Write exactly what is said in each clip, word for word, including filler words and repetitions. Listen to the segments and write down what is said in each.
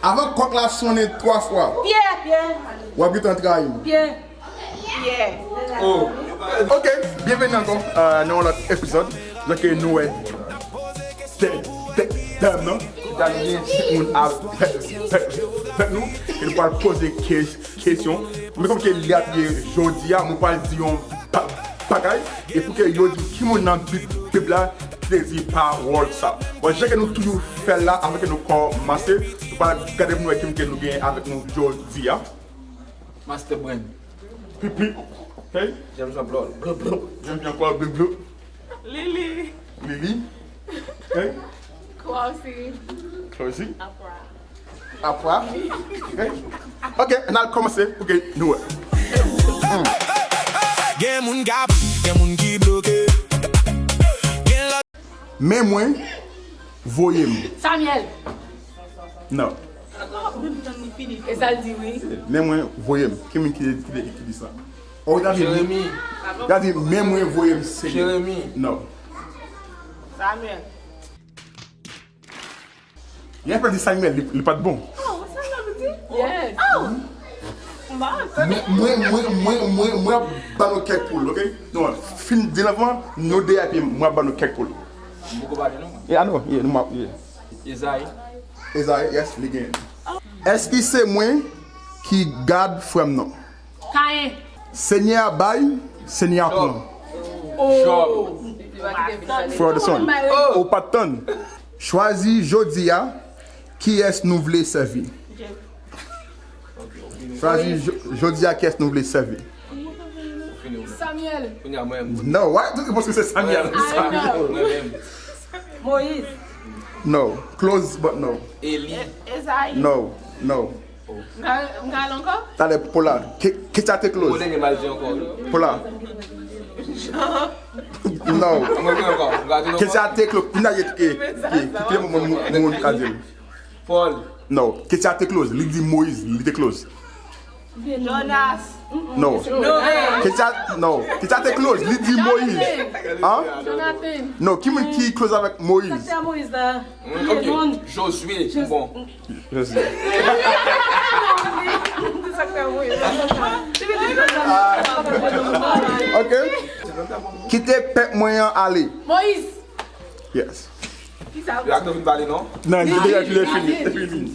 Avan kòk la sonnen twa fwa, Pyè, Pyè, w ap gentan trayi m. Pyè, Pyè. Oh. Ok, byenveni ankò, euh, nan yon lòt epizòd. Donk, nou wè tè-, tè-, tèm nan. Ki ta gen timoun avèk, avèk nou. E nou pral poze kes-, kesyon. Men kòm ke li ap ye jodi a, mwen pral di yon ba-, bagay. E pou ke yo di ki moun nan Bib, Bib la ki te di pawòl sa. Bon, jan ke nou toujou fè l la, avan ke nou kòmanse, nou pral gade pou nou wè ki moun ke nou gen avèk nou jodi a. Master Brain. Pipi. Hey. James Jean Claude. Blou, blou. James Jean Claude, blou, blou. Lili. Lili. Hey. Closey. Closey. Apra. Apra. Hey. Ok, n al kòmanse pou ke nou wè. Gen moun k ap, gen moun ki bloke. Gen lòt. Men mwen, voye m. Samuel. Non. E sa l di, wi. Men mwen, voye m. Ki moun ki, ki, ki di sa? Oh, David. Jeremy. David, men mwen, voye m, Senyè. Jeremy. Non. Samuel. Lè pè di Samuel, li, li pa t bon. Oh, Samuel, ou di? Yes. Oh. Mwen, mwen, mwen, mwen, mwen, mwen ap ba nou kèk poul, ok? Non, fin di l avan, nou de epi mwen ap ba nou kèk poul. M poko pale non, mwen. Yeah, I know. Yeah, nou ma-, yeah. Ezayi. Ezayi, yes, li genyen. Èske se mwen ki gad frè m nan? Kayen. Senyè a bay, Senyè a pran. Job. Frè de son. Ou pa t tann. Chwazi jodi a kiyès nou vle sèvi. Chwazi jo-, jodi a kiyès nou vle sèvi. Samuel. Non, why do you supposed to say Samuel? Moïse. No. Close, but no. Eli. Ezayi. No, no. M ka, m ka al ankò? Talè, Pola. Ke, kesyon a te close. Pola. No. Kesyon a te close. Ki n a ye ke, ke, ke, ke moun, moun, moun ka di l. Paul. No. Kesyon a te close. Li di Moïse. Li te close. Jonas. No. Noé. Kesyon a, no. Kesyon a te close. Li di Moïse. Hein? Jonathan. No. Ki moun ki close avèk Moïse? Sa se Moïse la. Mm, ok. Josué, bon. Josué. Ok. Kite pèp mwen an ale. Moïse. Yes. Yo ak nou vin pale, non? Non, li deja fini, fini, fini.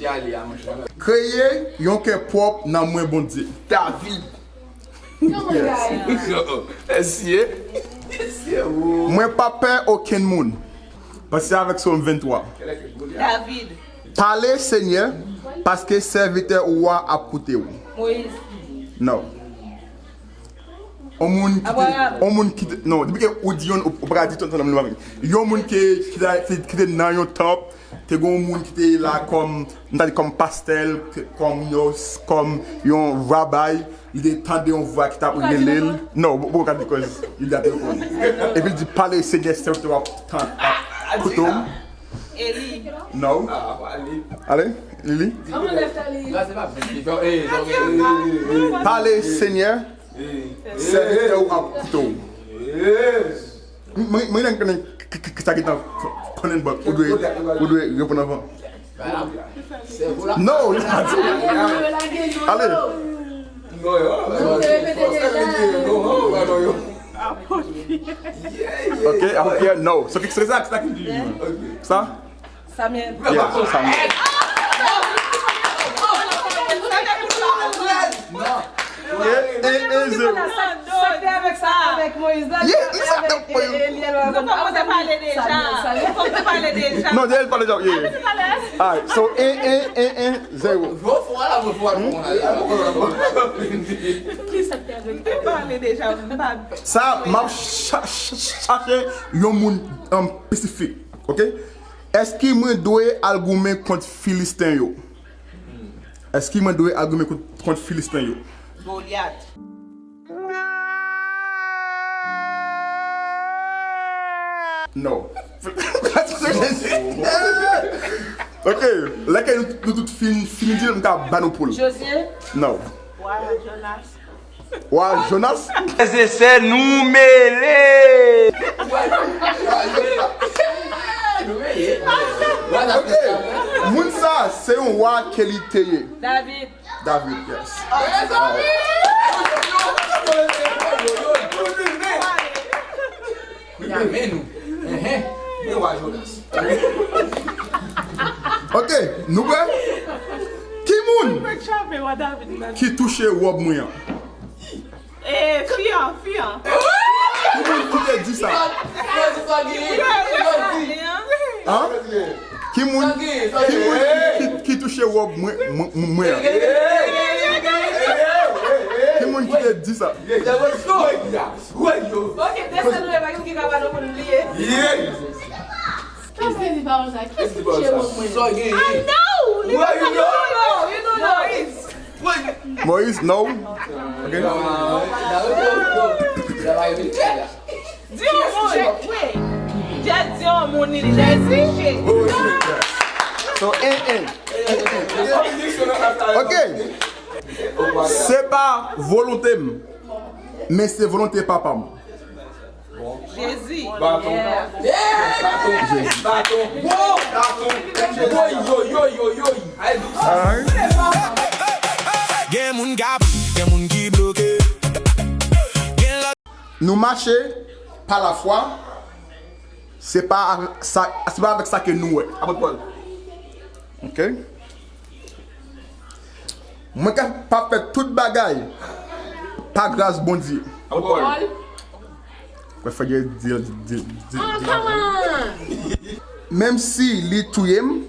Kreye yon kè pwòp nan mwen, Bondye. David. Yes. Mwen pa pè okenn moun. Panse avèk Sòm venntwa. David. Pale, Senyè, paske sèvitè ou a ap koute w. Moïse. Non. On moun ki te, on moun ki te, non, depi ke ou di yon, ou, ou pa ka di tout ansanm, nou pa vle. Yon moun ki, ki te, ki, ki te nan yon tanp, te gen yon moun ki te la kòm, m ta di kòm pastè, kòm yon, kòm yon rabbi, li te tande yon vwa ki t ap rele l. Non, ou, ou ka di cause li te konn. Epi l di, pale, Senyè, sèvitè w ap tann, ap koute w. Eli. Non. Ale, Lili. Pale, Senyè. Sèvitè ou ap koute w. Mwen, mwen, mwen konnen ki, ki, ki sa ki tan konnen, but ou dwe, ou dwe reponn avan. Non, li pa di. Ale. Ok, apre Pierre, no. So, ki, se sa, sa ki di sa? Samuel. Yeah, Samuel. E, e, e, zewo. Sa, sa te avèk sa, avèk Moïse la, yeah, li sa te avèk Moïse. Eli, nou kòmanse pale deja. Samuel, Samuel. Nou kòmanse pale deja. Non, deja pale deja, yeah. Alright, so, en, en, en, en, zewo. Ki sa te avèk pale deja, m pa. Sa, m ap cha-, cha-, chache yon moun, um, espesifik, ok? Èske mwen dwe al goumen kont Filisten yo? Èske mwen dwe al goumen kont, kont Filisten yo? Golyat. No. Ok, lè ke nou, nou tout fin, fin di l, m ka ba nou poul. Jozye? No. Wa Jonas. Wa Jonas. Frè e sè, nou mele. Ok. Moun sa, se yon wa ke li te ye. David. David, yes. Li renmen nou. Enhen. Men wa Jonas. Ok, nou prè? Ki moun ki touche wòb mwen an? Eh, fiyan, fiyan. Ki moun ki te di sa? An? Ki moun, ki moun ki, ki, ki touche wòb mwen, mwen, mwen an? Ki moun ki te di sa? Ok, desann nou, e pa gen ki ka pa nou konn li ye. Kiyès ki di pawòl sa? Kiyès ki touche wòb mwen? I know! Li pa konn, you don't know, you don't know. Moïse, no. Ok. Di yon moun. Just di yon moun li, li te touche. So, en, en. Ok. Se pa volonte m, men se volonte papa m. Jezi. Baton. Baton. Jezi. Baton. Baton. Woy, woy, woy, woy, woy. Alright. Gen moun k ap, gen moun ki bloke. Gen lòt. Nou mache pa lafwa, se pa sa, se pa avèk sa ke nou wè. Apot Pòl. Ok. Mwen ka pa fè tout bagay pa gras Bondye. Apot Pòl. Kwen fè di, di, di, di, di. Menm si li touye m,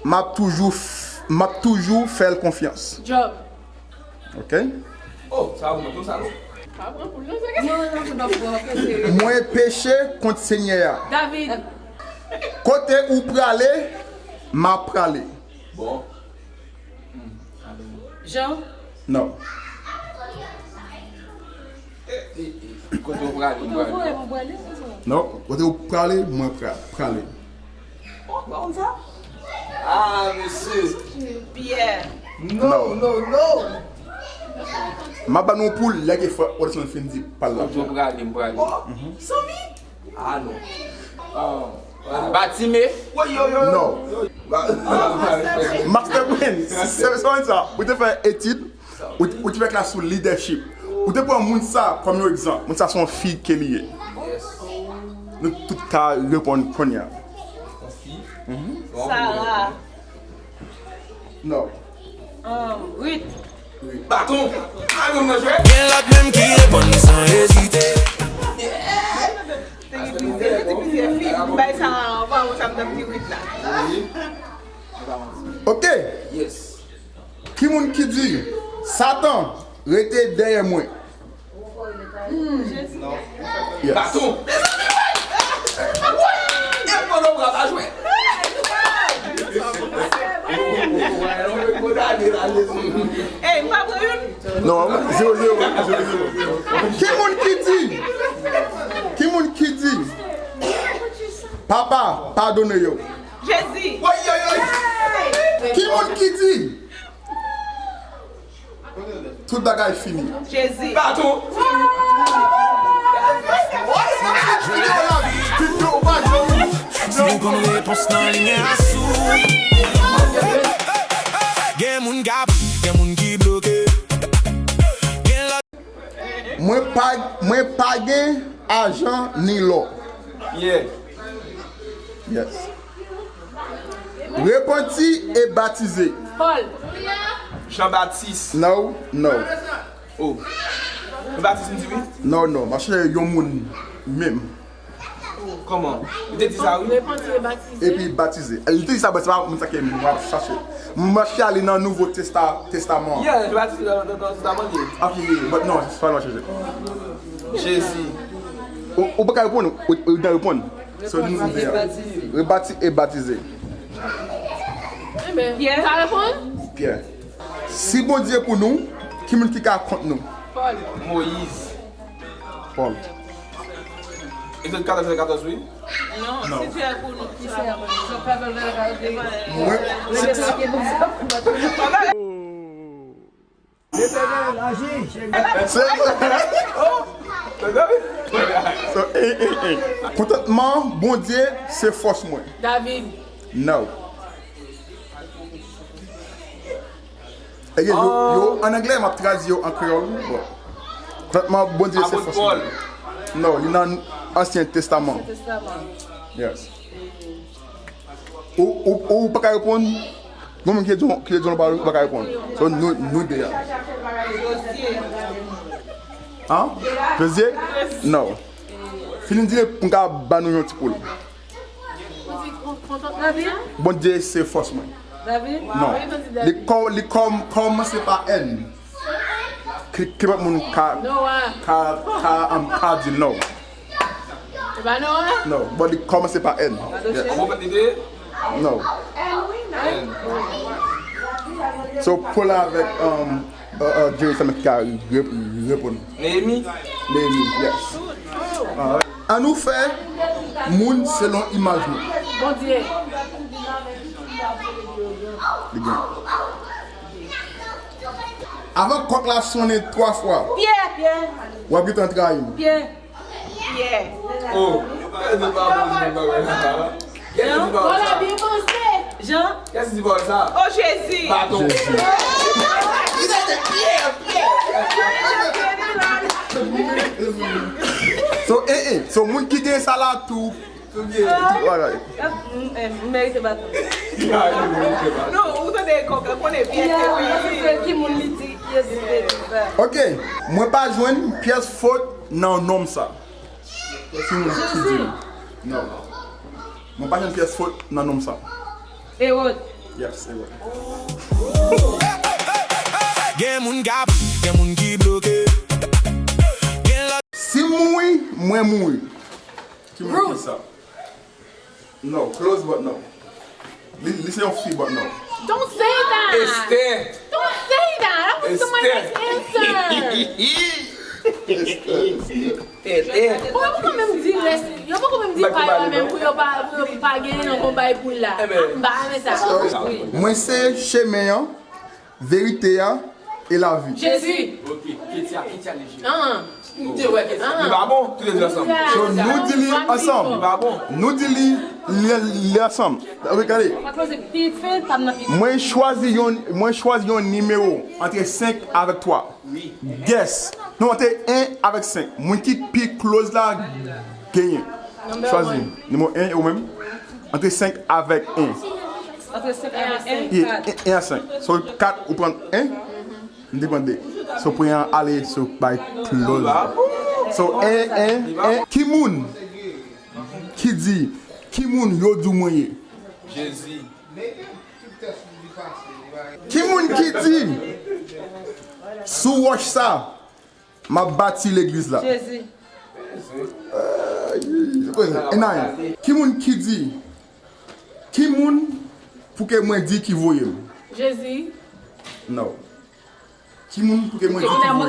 m ap toujou f-, m ap toujou fè l konfyans. Job. Ok. Oh, sa ou mwen sa non. Pa pran pou l non, sa. Mwen peche kont Senyè a. David. Kote ou prale, m ap prale. Bon. Jean. Non. Kote ou prale, mwen prale. Non, kote ou prale, mwen pra-, prale. Ah, mesye. Pierre. Non, non, non. M ap ban nou pou lè ke frè Rodson fin di pa l la. Kote ou prale, m prale. Sanmi? Ah, non. Ah, Batime? Non. Master Brain, se, se, se sa. Ou te fè etid, ou, ou te fè klas sou leadership. Ou te pran moun sa kòm yon egzanp. Moun sa se yon fi ke li ye. Nou tout ka reponn kounye a. Yon fi? Sarah. Non. Um, Ruth. Baton. A, nou nan jwe. Gen lòt menm ki reponn san ezite. Te gen plizyè, te gen plizyè fi. M bay sa anvan, ou sa m t ap di Ruth la. Ok. Yes. Ki moun ki di, Satan, rete dèyè mwen? Yes. Baton. Mezanmi, woy! Woy! E pran nan bra pa jwe. Ey, m pa pran youn. Non, zewo, zewo, zewo, zewo. Ki moun ki di? Ki moun ki di? Papa, padone yo. Jezi. Woy, woy, woy. Ki moun ki di? Tout bagay fini. Jezi. Baton. Si nou konn repons nan limyè asou. Gen moun k ap, gen moun ki bloke. Gen lòt. Mwen pa, mwen pa gen ajan ni lò. Yeah. Yes. Repanti e batize. Paul. Jean Baptiste. No, no. Oh. Jean Baptiste m di wi. No, no. M ap chèche yon moun menm. Kòman? Li te di sa wi. Repanti e batize. Epi batize. Li te di sa, men se pa moun sa ke m ap chache. M ap chale nan Nouvo Testa-, Testaman. Yeah, Jean Baptiste nan, nan, nan Testaman li ye. Ok, yeah, but non, se pa l m ap chache. Jezi. Ou, ou pa ka reponn, ou, ou, ou reponn. So, nou, rebati e batize. Enben, Pierre. Ou ka reponn? Pierre. Si Bondye pou nou, ki moun ki ka kont nou? Paul. Moyiz. Paul. Egzòd katòz, vèsè katòz, wi. Non, non. Si Dye pou nou, ki sa? Mwen, Letènèl aji. Se vre. So, eh, eh, eh. Kontantman Bondye se fòs mwen. David. No. E gen yo, yo, an anglè, m ap tradui yo an kreyòl. Bon. Kòtman Bondye se fòs mwen. No, li nan Ansyen Testaman. Ansyen Testaman. Yes. Ou, ou, ou pa ka reponn. Gon moun ki di, ki di nou pa, ou pa ka reponn. So, nou, nou de a. Hein? Jozye? No. Fini di m ka ba nou yon ti poul. Bondye se fòs mwen. David? Non. Li kò, li kò, kòmanse pa N. Ki, ki lòt moun ka, ka, ka, um, ka di no. E pa Noah? No, but li kòmanse pa N. Pa Doche? Yes. No. N. So, pou la avèk, um, uh, uh, Jerry, sa mèt ka rep-, reponn. Neyemi? Neyemi, yes. Alright. An nou fè moun selon imaj nou. Bondye. Li gen. Avan kòk la sonnen twa fwa, Pyè, Pyè. W ap gentan trayi m. Pyè. Pyè. Oh, kèt di pa bon di bagay la. Kèt di pa bon sa. Jean. Kèt di pa bon sa. Oh, Jezi. Baton. Jezi. Li te di Pyè, Pyè. So, eh, eh, so moun ki gen sa la tou. Tout bagay. M merite baton. Non, ou tande kòk la, konnen pyès se ki moun li di, Jezi te di sa. Ok, mwen pa jwenn pyès fot nan nonm sa. Si moun ki di. Non. Mwen pa jwenn pyès fot nan nonm sa. Ewòd. Yes, Ewòd. Gen moun k ap, gen moun ki bloke. Gen lòt. Si m mouri, mwen mouri. Ki moun ki sa? No, close but no. Li, li se yon fi but no. Don't say that. Esther. Don't say that. That was someone else's answer. Esther, Esther. Bon, yo poko menm di lès, yo poko menm di pa yo menm pou yo pa, pou yo pa genyen nan konbay poul la. M pa renmen sa. Mwen se chemen an, verite a, e lavi. Jezi. Ok, Ketia, Ketia, Jezi. Ah. M te wè Ketia. Li pa bon, tou le di ansanm. So, nou di li ansanm. Li pa bon. Nou di li, li, li ansanm. Ok, gade. Mwen chwazi yon, mwen chwazi yon nimewo antre senk avèk twa. Guess. Non, antre en avèk senk. Moun ki pi close la, genyen. Chwazi. Nimewo en, e ou menm? Antre senk avèk en. Antre senk avèk en, kat. En a senk. So, kat, ou pran en, m te pran de. So, pran en ale, so, bay close. So, en, en, en. Ki moun ki di, ki moun yo di w mwen ye? Jezi. Ki moun ki di, sou wòch sa, m ap bati legliz la? Jezi. Ki moun ki di, ki moun pou ke mwen di ki voye m? Jezi. No. Ki moun pou ke mwen di ki voye m?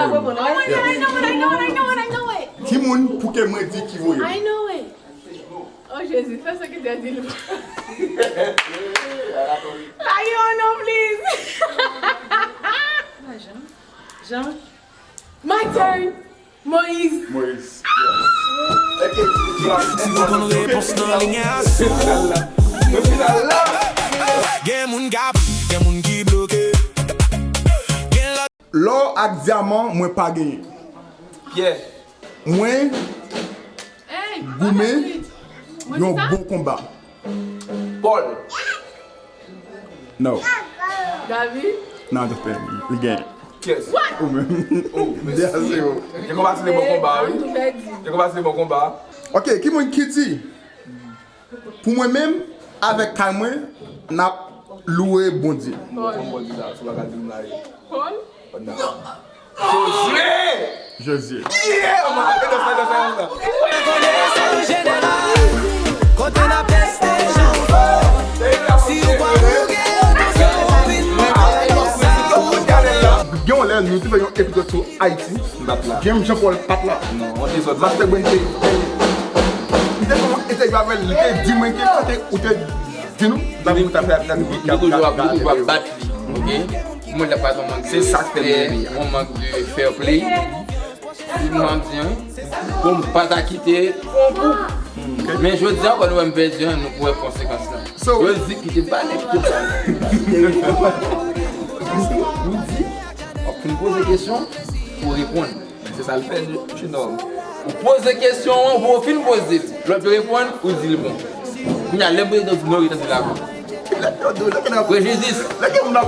Ki moun pou ke mwen di ki voye m? I know it. Oh, Jezi, fè sa ki te di l. Like, oh, no, please. Jean. Jean. My turn. Moyiz. Moyiz. Si w konn repons nan linyasyon. Gen moun k ap, gen moun ki bloke. Gen lò. Lò ak dyaman, mwen pa genyen. Pyè. Mwen goumen yon bon konba. Pòl. No. David. Non, just pè. Li genyen. Yes. Ou menm. Oh, de a zewo. Gen konba se de bon konba, wi. Gen konba se de bon konba. Ok, ki moun ki di? Pou mwen menm, avèk kay mwen, n ap louwe Bondye. Pòl. Pòl. Pòl. Jozye! Jozye. Yeah, man. Kote n ap teste jan w fò. Si w kwè ou gen yon tansyon, ou vin mete sa ou. Gen yon lè, nou te fè yon epizòd sou Ayiti. James Jean Paul pa t la. Non, on te sòt. Master Brain te, li te fè yon entèvyou avè l, li te di mwen ke sa te, ou te di nou, la pou ta fè, la pou ta fè. Li toujou ap, li toujou ap bat li, ok? Mwen la pa yon mank de respè, yon mank de fair play. Li mwen di, hein, bon, m pa ta kite, bon, pou Men jodi a, ankò nou wè m pèdi an, nou pou wè konsekans lan. Yo di kite bal, kite bal. Ou di, w ap fin poze kesyon, ou reponn. Se sa l fè, Chinòm. Ou poze kesyon an, pou w fin poze l. Lòt yo reponn, ou di l bon. Kounye a, lè prezidan di non, yo tande lakou. Prejidis. Nan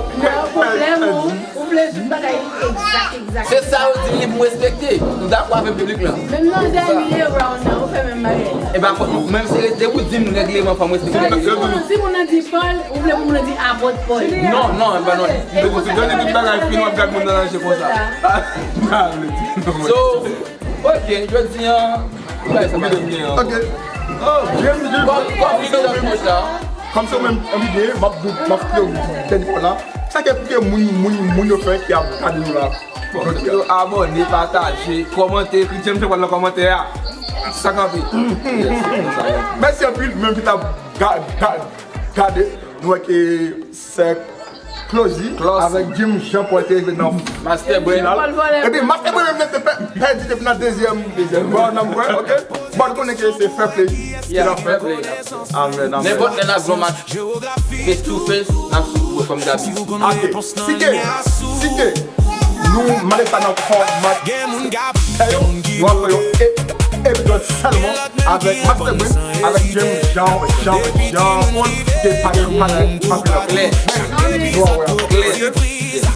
pwoblèm ou, ou vle tout bagay egzak, egzak. Se sa yo di m, li pou m respekte. M dakò avèk piblik lan. Menm nan dènye round nan, ou fè menm bagay la. E pa fòt mwen, menm si rete ou di m règleman, fò m respekte règleman. Si moun nan di Pòl, ou vle pou moun nan di apot Pòl. Non, non, e pa non. Donk, si dènye tout bagay fini, w ap gad moun nan nan je konsa. So, ok, jodi an, bagay sa pa. Ok. Oh, James, James, kòm, kòm lidè nan match la. Kòm se ou menm envite, m ap, m ap fè yon dènye pawòl la. Sa ke pou ke moun, moun, moun yo fè ki ap gade nou la. Bon, yo abòne, pataje, kòmante, ekri James Jean Paul nan kòmantè a. Sa kanpe. Mèsi anpil, menm ki t ap ga-, ga-, gade. Nou wè ke se Closey avèk Jim Jean Paul te rive nan final. Epi Master Brain menm te pè-, pèdi depi nan dezyèm, dezyèm round nan, m kwè, ok? Bon, nou konnen ke se fair play ke n ap fè. Amèn, amèn. Nenpòt lè n ap jwe yon match face to face, n ap sou kòm dabitid. Ok, si ke, si ke nou mete sa nan fòmat, nou ap fè yon e-, epizòd sèlman avèk Master Brain, avèk James Jean, Jean, Jean Paul, ki te pale, pale, pale. Klè. Klè.